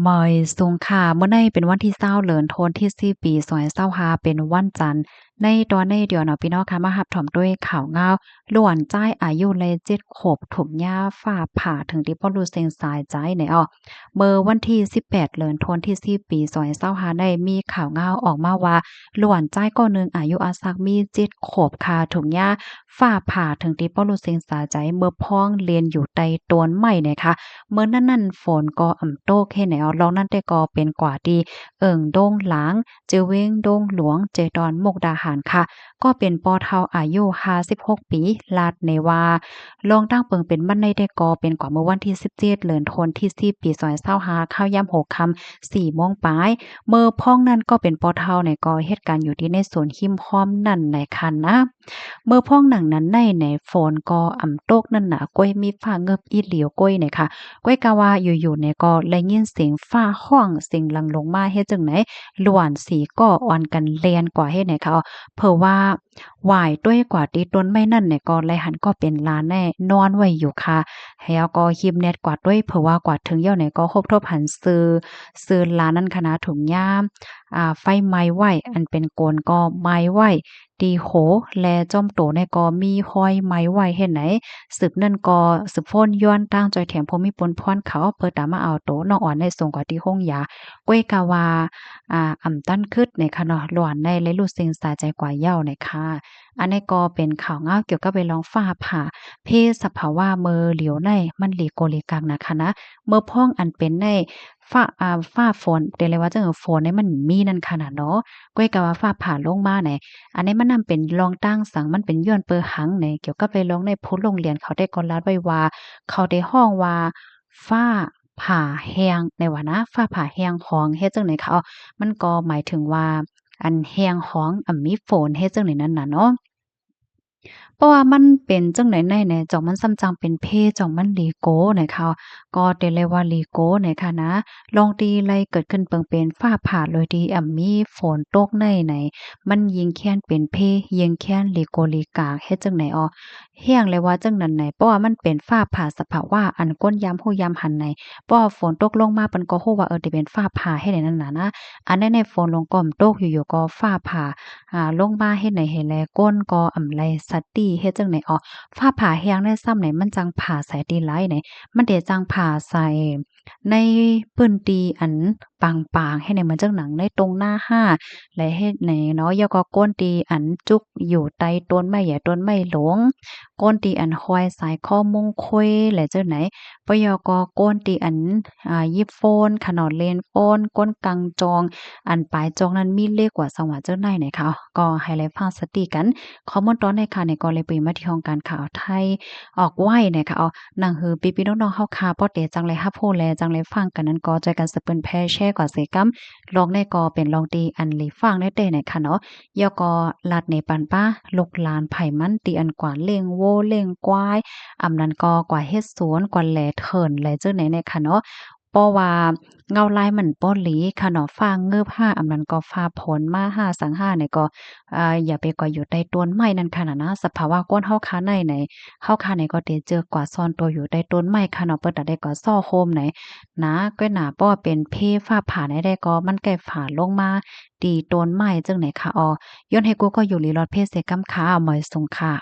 ໝາຍສົງຄ່າ ມື້ໃນເປັນວັນທີຊາວ ເລີນໂທນທີສີ່ ປີສອງພັນຊາວຫ້າ ເປັນວັນຈັນ. ໃນຕອນໃນດຽວເນາະ ພີ່ນ້ອງຄະ ມາຮັບຊົມດ້ວຍຂ່າວງາວ ຫຼວນຊາຍອາຍຸໄລ່ເຈັດຂວບ ຖືກຫຍ້າຟ້າຜ່າເຖິງທີ່ບໍ່ຮູ້ເສັງສາຍໃຈແນວ. ເມື່ອວັນທີສິບແປດ ເລີນໂທນທີສີ່ ປີສອງພັນຊາວຫ້າ ໄດ້ມີຂ່າວງາວອອກມາວ່າ ຫຼວນຊາຍຄົນໜຶ່ງອາຍຸອາສັກມີເຈັດຂວບຄ່າ ຖືກຫຍ້າ ຟ້າຜ່າເຖິງທີ່ບໍ່ຮູ້ເສັງສາຍໃຈ ເມື່ອພ້ອງເລ່ນຢູ່ໃຕ້ຕົ້ນໄມ້ແນວຄ່ະ. ເມື່ອນັ້ນນັ້ນ ຝົນກໍອຳຕົກເຮັດແນວ. ລອງນັ້ນແຕ່ກໍເປັນກວ່າທີ່ເອີ່ງດົງຫຼາງ ເຈເວັງດົງຫຼວງ ເຈຕອນມຸກດາຫານຄ່ະ. ກໍເປັນພໍ່ເຖົ້າອາຍຸຫ້າສິບຫົກປີ ລາດແນວວ່າ ລອງຕັ້ງເປີງເປັນບ້ານໃນແຕ່ກໍເປັນກວ່າເມື່ອວັນທີສິບເຈັດ ເລີນໂທນທີສີ່ ປີສອງພັນຊາວຫ້າ ຄາວຍາມຫົວຄ່ຳ ສີ່ໂມງປາຍ. ເມື່ອພ້ອງນັ້ນກໍເປັນພໍ່ເຖົ້າແນວກໍເຮັດການຢູ່ທີ່ໃນສວນຮິມຮ້ອມນັ້ນແນວຄ່ະນະ. ເມື່ອພ້ອງນັ້ນນັ້ນໃນ ແນວ ຝົນກໍອຳຕົກນັ້ນນະ ກ້ວຍມີຟ້າເງີບອີ່ຫຼຽວກ້ວຍແນວຄ່ະ. ກ້ວຍກະວ່າຢູ່ໆແນວກໍໄດ້ຍິນສຽງຟ້າຮ້ອງ ສຽງຫຼັງລົງມາເຮັດຈັ່ງໃດ ຫຼວນສີ່ກໍອ່ອນກັນແລ່ນກວ່າເຮັດແນວຄ່ະ. ເພີວ່າຫວາຍຕົວກວ່າທີ່ຕົ້ນໄມ້ນັ້ນແນວ ກໍໄດ້ຫັນກໍເປັນຫຼານແນວນອນໄວ້ຢູ່ຄ່ະ. ແລ້ວກໍຮີບແນດກວ່າຕົວ ເພີວ່າກວ່າເຖິງແລ້ວແນວ ກໍພົບທົບຫັນຊື່ ຊື່ຫຼານນັ້ນຄ່ະນະ ຖືກຫຍ້າ ອ່າ ໄຟໄໝ້ໄວ້ ອັນເປັນໂກນກໍໄໝ້ໄວ້ ທີ່ໂຫ ແລະ ຈອມໂຕນີ້ກໍມີຮອຍໄໝ້ໄວ້ເຮັດໃດ. ສືບນັ້ນກໍສືບໂຟນຍ້ອນທາງຈອຍແຖມຜູ້ມີບຸນພອນເຂົາ ເພື່ອຕາມມາເອົາໂຕນ້ອງອອນນີ້ສົ່ງກວ່າທີ່ໂຮງຢາ. ກ້ວຍກະວ່າ ອ່າ ອຳຕັນຄຶດແນວຄ່ະເນາະ ຫຼວນໄດ້ໄລ່ຮູ້ເສັງສາຍໃຈກວ່າເຍົາແນວຄ່ະ. ອັນນີ້ກໍເປັນຂ່າວງາວກ່ຽວກັບໄປລອງຟ້າຜ່າ ເພສະພາວະເມື່ອຫຼຽວໃນມັນຫຼີໂກຫຼີກາກນະຄ່ະນະ. ເມື່ອພ້ອງອັນເປັນໃນ ຟ້າ ອ່າ ຟ້າຝົນ ແຕ່ເລີຍວ່າຈັ່ງ ຝົນນີ້ມັນມີນັ້ນຂະໜາດເນາະ ກ້ວຍກະວ່າຟ້າຜ່າລົງມາແນວ. ອັນນີ້ມັນນຳເປັນລອງຕັ້ງສັງ ມັນເປັນຍ້ອນເປີຫັງແນວ. ກ່ຽວກັບເລື່ອງລອງໃນ ຜູ້ລົງລຽນເຂົາໄດ້ກໍລາດໄວ້ວ່າ ເຂົາໄດ້ຮ້ອງວ່າ ຟ້າຜ່າແຮງແນວວ່ານະ ຟ້າຜ່າແຮງຮອງ ເຮັດຈັ່ງໃດເຂົາ ມັນກໍໝາຍເຖິງວ່າ ອັນແຮງຮອງ ອຳມີຝົນ ເຮັດຈັ່ງໃດນັ້ນນະເນາະ. ເພາະວ່າມັນເປັນຈັ່ງໃດໃນ ຈ່ອງມັນຊ້ຳຈັ່ງເປັນເພ ຈ່ອງມັນຫຼີໂກນະເຂົາ ກໍແຕ່ເລີຍວ່າຫຼີໂກນະຄ່ະນະ. ລອງທີ່ໄລ່ເກີດຂຶ້ນເບິ່ງເປັນຟ້າຜ່າໂດຍທີ່ອຳມີຝົນຕົກໃນ ໃນ ມັນຍິ່ງແຄ້ນເປັນເພ ຍິ່ງແຄ້ນຫຼີໂກຫຼີກາກ ເຮັດຈັ່ງໃດອອກ ແຮງເລີຍວ່າຈັ່ງນັ້ນໃນ. ເພາະວ່າມັນເປັນຟ້າຜ່າສະພາວະ ອັນຄົນຍາມຮູ້ຍາມຫັນໃນ ເພາະວ່າຝົນຕົກລົງມາ ເພິ່ນກໍຮູ້ວ່າ ເອີ ທີ່ເປັນຟ້າຜ່າເຮັດໃດນັ້ນນະນະ. ອັນໃດໃນຝົນລົງກໍອຳຕົກ ຢູ່ໆກໍຟ້າຜ່າ ອ່າ ລົງມາເຮັດໃດເຮັດແລ ຄົນກໍອຳໄລສະຕິ ເຮັດຈັ່ງໃດອອກ. ຟ້າຜ່າແຮງໃນຊ້ຳໃນ ມັນຈັ່ງຜ່າໃສ່ທີ່ຫຼາຍໃນ ມັນເດຈັ່ງຜ່າໃສ່ໃນພື້ນທີ່ອັນບາງໆ ເຮັດໃດ ເໝືອນຈັ່ງໜັງໃນຕົງນາຫ້າ ແລະ ເຮັດໃດເນາະ. ແລ້ວກໍຄົນທີ່ອັນຈຸກຢູ່ໃຕ້ຕົ້ນໄມ້ໃຫຍ່ ຕົ້ນໄມ້ຫຼວງ ຄົນທີ່ອັນຫ້ອຍສາຍຄໍມຸງຄຸຍ ແລະ ຈັ່ງໃດ ປະໂຍກກໍຄົນທີ່ອັນ ອ່າ ຫຍິບໂຟນຂະເນາະ ເລ່ນໂຟນ ຄົນກາງຈອງ ອັນປາຍຈອງນັ້ນມີເລກກວ່າ ສັງຫວະເຈົ້ານາຍໃນເຂົາ ກໍໃຫ້ໄດ້ຟັງສະຕິກັນ. ຂໍ້ມູນຕອນໃນຂ່າວນີ້ກໍໄດ້ເປີດມາທີ່ຫ້ອງການຂ່າວໄທອອກໄວ້ໃນເຂົາ ໜັງຫືອພີ່ໆນ້ອງໆເຮົາຄ່ະ ພໍແຕ່ຈັ່ງໄດ້ຮັບຮູ້ ແລະ ຈັ່ງໄດ້ຟັງກັນນັ້ນ ກໍຊ່ວຍກັນສະປຶນແພແຊກວ່າເສຍກຳ. ລອງໃນກໍເປັນລອງທີ່ອັນຫຼີຟັງໄດ້ແຕ່ໃນຂະເນາະ ແລ້ວກໍລັດໃນປັນປ້າ ລູກຫຼານໃຜມັນ ທີ່ອັນກວ່າລ້ຽງໂວລ້ຽງຄວາຍ ອຳນັ້ນກໍກວ່າເຮັດສວນ ກວ່າແຫຼເຖິນ ແລະ ເຈົ້າໃນໃນຂະເນາະ. ເພາະວ່າເງົາລາຍມັນບໍ່ດີຂະເນາະ ຟ້າເງີບຫາ ອຳນັ້ນກໍຟ້າຝົນມາຫາສັງຫາໃນກໍ ເອີ ຢ່າໄປກວ່າຢູ່ໃຕ້ຕົ້ນໄມ້ນັ້ນຂະນະນະ. ສະພາວະຄົນເຮົາຄາໃນໃນ ເຮົາຄາໃນກໍເຕເຈີກວ່າຊ່ອນໂຕຢູ່ໃຕ້ຕົ້ນໄມ້ຂະເນາະ ເປີດຕາໄດ້ກໍຊໍໂຮມໃນນະ ກ້ວຍໜາ ເພາະວ່າເປັນເພຟ້າຜ່າໃນໄດ້ກໍມັນໃກ້ຝາລົງມາ ຕີຕົ້ນໄມ້ຈັ່ງໃດຄະອໍ. ຍ້ອນໃຫ້ກູກໍຢູ່ລີລອດເພເສກຳຄະ ໝາຍສົງຄະ.